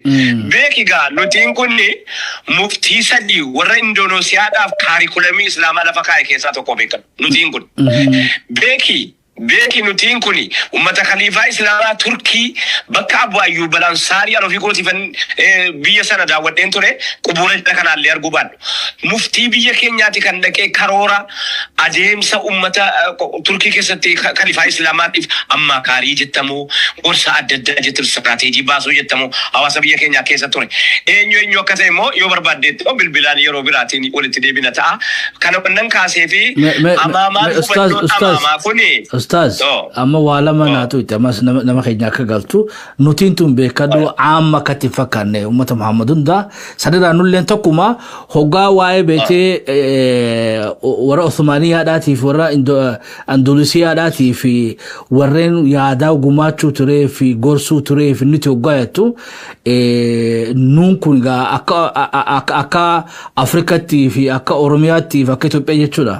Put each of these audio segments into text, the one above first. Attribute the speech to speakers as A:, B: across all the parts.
A: Beeki gaa, nutiin kun muftii 3 warra Indoneesiyaadhaaf kaarikulamii Islaamaa lafa kaa'e keessaa tokko beekan. Nutiin kun. Beeki, beeki, nutiin kun ummata khaliifaa Islaamaa Turkii bakka Abu Ayyub Al-Ansaarii. An ofii kootiifan biyya sana daawwadheen ture, qubuura jala kanaallee arguu baadhu. Muftii biyya keenyaati kan dhaqee karoora adeemsa ummata Turkii keessatti khaliifaa Islaamaatiif ammaakaarii jettamu, gorsa adda addaa jettu, istiraateejii baasuu jettamu hawaasa biyya keenyaa keessa ture. Eenyu eenyu akka ta'e immoo yoo barbaaddeetti immoo bilbilaan yeroo biraatiin walitti deebina ta'a. Kana wannan kaasee fi amaamaan
B: Ustaaz,
A: hubannoon
B: ustaaz,
A: amaamaa kuni.
B: Ustaaz,
A: Oh.
B: amma waa lama
A: Oh.
B: naatu itti ammas nama keenya akka galtu nutiin tun beekadhu, amma akkatti hin fakkaanne uummata Muhammad hundaa sanirraa nulleen tokkuma hoggaa waa'ee beetee warra Osmaaniyaadhaatii fi warra Andalusiyaadhaatii fi warreen yaadaa gumaachuu turee fi gorsuu turee fi nuti hoggaa jettu, nuun kun gaa akka Afrikatti fi akka Oromiyaatti fi akka Itoophiyaa jechuudha.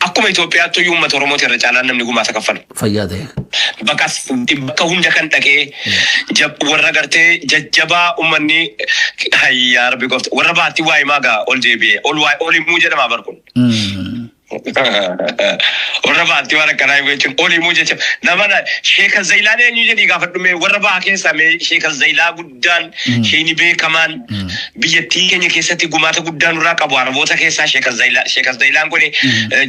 A: Akkuma Itoophiyaatti iyyuu uummata Oromooti irra caalaan namni gumaata kaffalu.
B: Fayyaa ta'e.
A: Bakka hunda kan dhaqee warra gartee jajjabaa uummanni, hayyaa rabbi goofta, warra baattii waa himaa gaa ol deebi'ee ol waa ol himuu jedhama bar kun. Warra baattii waan akkanaa himuu jechuun ol himuu jecha. Nama Sheeka Zayilaan eenyu jedhii gaafadhu mee, warra baha keessaa mee Sheeka Zayilaa guddaan, sheeni beekamaan biyyattii keenya keessatti gumaata guddaa nurraa qabu Araboota keessaa Sheeka Zayilaa. Sheeka Zayilaan kun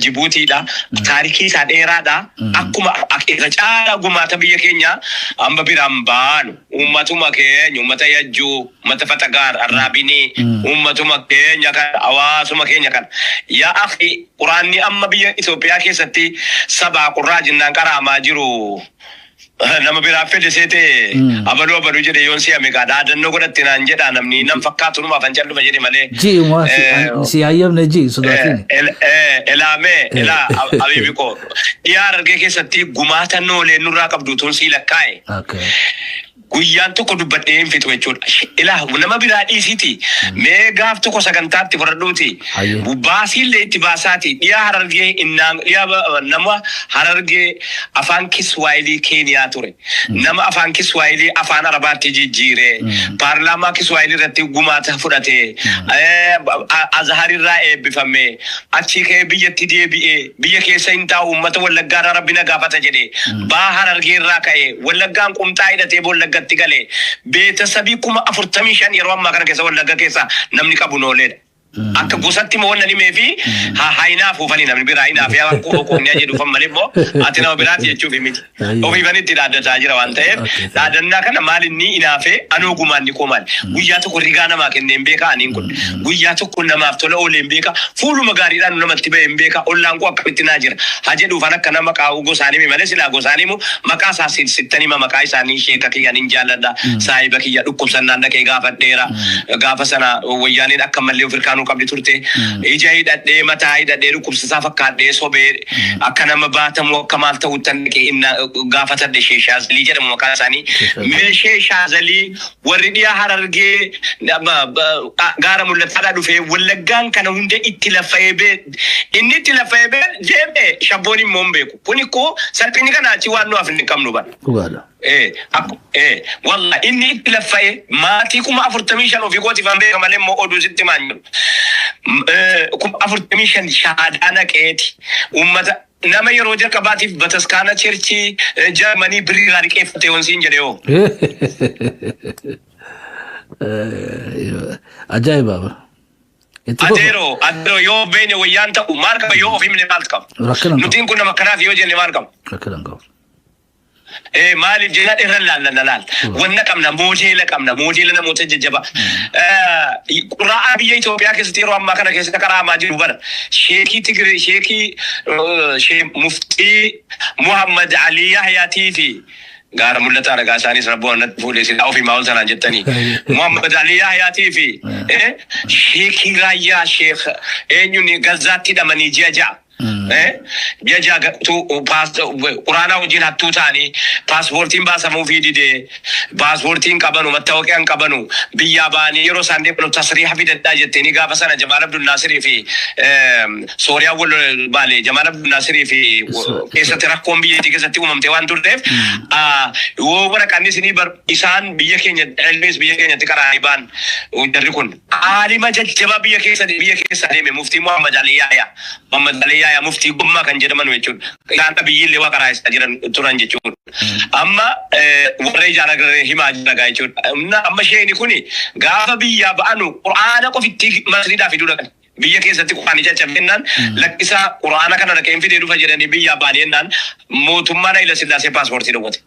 A: Jibuutiidha. Taarikii isaa dheeraadha. Akkuma irra caalaa gumaata biyya keenya amma biraan baanu uummatuma keenya, uummata Yajjuu, uummata Faxagaar Arraabinii, uummatuma keenya kan hawaasuma keenya kan, yaa akhi, quraanni amma biyya Itoophiyaa keessatti sabaa qurraa jennaan qaraamaa jiru nama biraa fedhe seete. Abaluu abaluu jedhe yoon si'ame gaa dhaadannoo godhatte naan jedha namni nam fakkaatu numaaf an calluma jedhe malee.
B: Ji waa si hayyamne, ji sodaatin.
A: Elaamee elaa abiibi koo, dhiyaa Harargee keessatti gumaata noolee nurraa qabdu tun sii lakkaa'e. Guyyaan tokko dubbadhee hin fixu jechuudha. Ilaa, nama biraa dhiisiiti. Mee gaaf tokko sagantaatti fudhadhuuti.
B: Hayyee.
A: Baasiillee itti baasaati. Dhiyaa Harargee innaan dhiyaa nama Harargee afaan Kiswaayilii Keeniyaa ture. Nama afaan Kiswaayilii afaan Arabaatti jijjiire. Paarlaamaa Kiswaayilii irratti gumaata fudhate. Azharirraa eebbifame. Achii ka'ee biyyatti deebi'ee biyya keessa hin taa'u, uummata Wallaggaarraa rabbi na gaafata jedhe. Baa Harargee irraa ka'ee Wallaggaan qumxaa hidhatee Wallaggatti galee beetasabii 45,000 yeroo ammaa kana keessa Wallagga keessa namni qabu nooleedha. Akka gosatti immoo wannan himee fi haa hinaaf ufanii namni biraa hinaaf yaa qoqqoonnee jedhuufan malee immoo ati nama biraati jechuuf miti. Ofiifan itti dhaaddataa jira waan ta'eef dhaadannaa kana maal inni hinaafee anoo gumaan ni koo maali? Guyyaa tokko rigaa namaa kennee hin beekaa aniin kun. Guyyaa tokko namaaf tola oolee hin beekaa. Fuuluma gaariidhaan namatti bahee hin beekaa. Ollaan koo akkamitti naa jira? Haa jedhuufan akka nama qaa'u gosaan hime malee silaa gosaan himu maqaa isaa sittan hima, maqaa isaanii. Sheeka kiyya nin jaalladha. Saahiba kiyya dhukkubsannaan dhaqee gaafadheera. Gaafa sana wayyaaneen akka malee of hirkaanuu qabdi turte. Ija hidhadhee, mataa hidhadhee, dhukkubsataa fakkaadhee sobee akka nama baatamu akka maal ta'uttan dhaqee inna gaafatadhe. Sheeshaazalii jedhamu maqaan isaanii. Mee Sheeshaazalii warri dhiyaa Harargee gaara mul'ataadhaa dhufee Wallaggaan kana hunda itti laffa'ee bee inni itti laffa'ee bee deeme shabboon immoo hin beeku. Kuni koo salphinni kana achi waan nu hafne hin qabnu bara.
B: Dhugaadha.
A: Walla inni itti laffa'ee maatii 45,000 ofii kootiif an beeka malee immoo oduu sitti himaan jiru. 45,000 shahaadaa naqeeti. Uummata nama yeroo jalqabaatiif bataskaana churchii Jarmanii birrii irraa liqeeffate yoon siin jedhe hoo.
B: Ajaa'iba! Itti fufa.
A: Adeeroo, adeeroo, yoo beene wayyaan ta'u maal qaba, yoo of himne maal qaba?
B: Rakkina hin qabu.
A: Nutiin kun nama kanaaf yoo jenne maal qaba?
B: Rakkina hin qabu.
A: Maaliif jennaan irra laallanna laal. Wanna qabna, moodeela qabna, moodeela namoota jajjabaa. Quraa'aa biyya Itoophiyaa keessatti yeroo ammaa kana keessatti qara'amaa jiru bara. Sheekii Tigiree, sheekii muftii Muhammad Ali Yahyaatii fi gaara mul'ataa ragaa isaanis rabboo natti fuudhee silaa ofii maa ol sanaan jettanii. Muhammad Ali Yahyaatii fi sheekii raayyaa sheek eenyuun Gazaatti hidhamanii ji'a 6. Ji'a 6 quraanaa wajjin hattuu ta'anii paaspoortiin baasamuufii didee, paaspoortiin qabanu, mattaawaqiyaan qabanu, biyyaa ba'anii yeroo isaan deemanu tasriiha fidadhaa jetteeni gaafa sana Jamaal Abdul Naasirii fi Sooriyaa wal baale, Jamaal Abdul Naasirii fi keessatti rakkoon biyyattii keessatti uumamte waan turteef, yoo waraqaan isinii bar isaan biyya keenya ilmis biyya keenyatti qaraanii ba'an. Jarri kun aalima jajjabaa biyya keessa deeme, Muftii Muhammad Ali Yaayaa, Muhammad Ali Yaayaa, Muftii Gummaa kan jedhaman jechuudha. Isaan biyyi illee waa qaraa jiran turan jechuudha. Amma warra ijaan agarree himaa jira jechuudha. Amma sheeni kuni gaafa biyyaa ba'anu quraana qofitti Masriidhaa fiduu dhaqan. Biyya keessatti quraanii caccabennaan, lakkisaa, quraana kana dhaqeen fidee dhufa jedhanii biyyaa ba'anii jennaan, mootummaan Hayila Sillaasee paaspoortii dhowwate.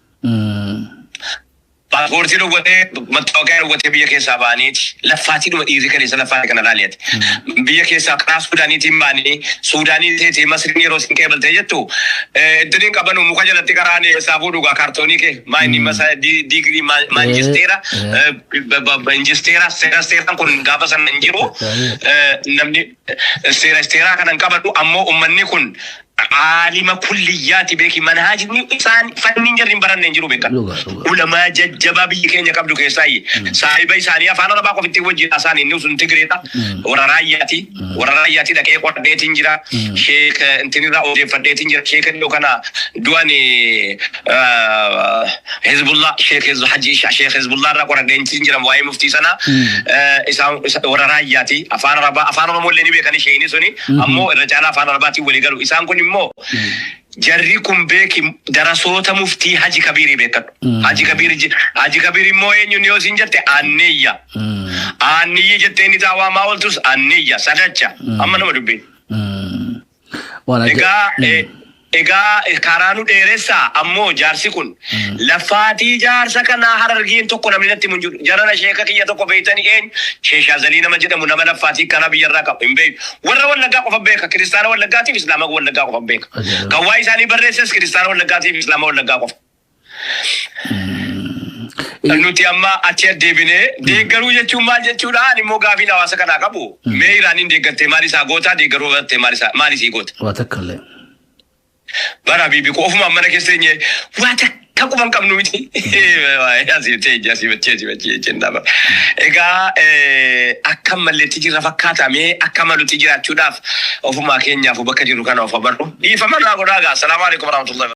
A: Paaspoortii dhowwatee, mattaawaqaa dhowwatee, biyya keessaa ba'aniiti. Laffaatii dhuma dhiirri kaleessa laffaatii kana laaleeti. Biyya keessaa karaa Suudaaniitiin ba'anii, Suudaanii teetee Masriin yeroo isin qeebaltee jettu, iddoo qabanu muka jalatti karaan eessaa fuudhu gaa kaartoonii kee maa inni masa digirii maanjisteera injisteera seera seeraan kun gaafa sana hin jiru. Namni seera seeraa kana hin qabatu, ammoo ummanni kun aalima kulliyyaati beeki, manhaajni isaan fanniin jarri hin baranne hin jiru beekan.
B: Dhugaa, dhugaa.
A: Ulamaa jajjabaa biyyi keenya qabdu keessaayi. Saahiba isaanii afaan Arabaa qofitti wajjin haasaan, inni sun Tigreedha. Warra Raayyaati. Warra Raayyaati dhaqee qoradheetiin jira. Sheek intinirraa odeeffadheetiin jira. Sheeka dhiyoo kana du'an Hizbullah, Sheek Haji Sheek Hizbullah irraa qoradheetiin jira waa'ee muftii sana. Isaan warra Raayyaati. Afaan Arabaa, afaan Oromoo illee ni beekani sheekni suni. Ammoo irra caalaa afaan Arabaatiin walii galu. Isaan kun immoo, jarri kun beeki, darasoota Muftii Haji Kabiirii beekadhu. Haji Kabiir, Haji Kabiir immoo eenyuun yoo isin jette, Anniyya. Anniyyi jettee inni taawaa maa ooltus Anniyya sadacha amma nama dubbiin.
B: Waan
A: Egaa karaa nu dheeressaa, ammoo jaarsi kun lafaatii jaarsa kanaa Harargeen tokko namni natti himu hin jiru. Jarana sheeka kiyya tokko beeytanii eenyu? Sheeshaazalii nama jedhamu, nama lafaatii kana biyyarraa qabu hin beeku. Warra Wallaggaa qofa beeka. Kiristaana Wallaggaatiif Islaama Wallaggaa qofa beeka.
B: Ajaa'iba.
A: Kan waa isaanii barreesses kiristaana Wallaggaatiif Islaama Wallaggaa qofa. Nuti amma achi adeebinee deeggaruu jechuun maal jechuudha? Ani immoo gaafiin hawaasa kanaa qabu. Mee Iraaniin deeggartee maal isaa goota? Deeggaruu battee maal isaa maal isii goota?
B: Waa takka illee.
A: Bara bibi ko ofuma mana keessa teenye waa takka quban qabnu miti. Asii teenye, asii bachee, asii bachee jennaa bara. Egaa akka malleetti jirra fakkaata, mee akka malutti jiraachuudhaaf ofumaa keenyaaf bakka jirru kana of barru. Dhiifama naa godhaa gaa. Salaamu alaikum warahmatullahi.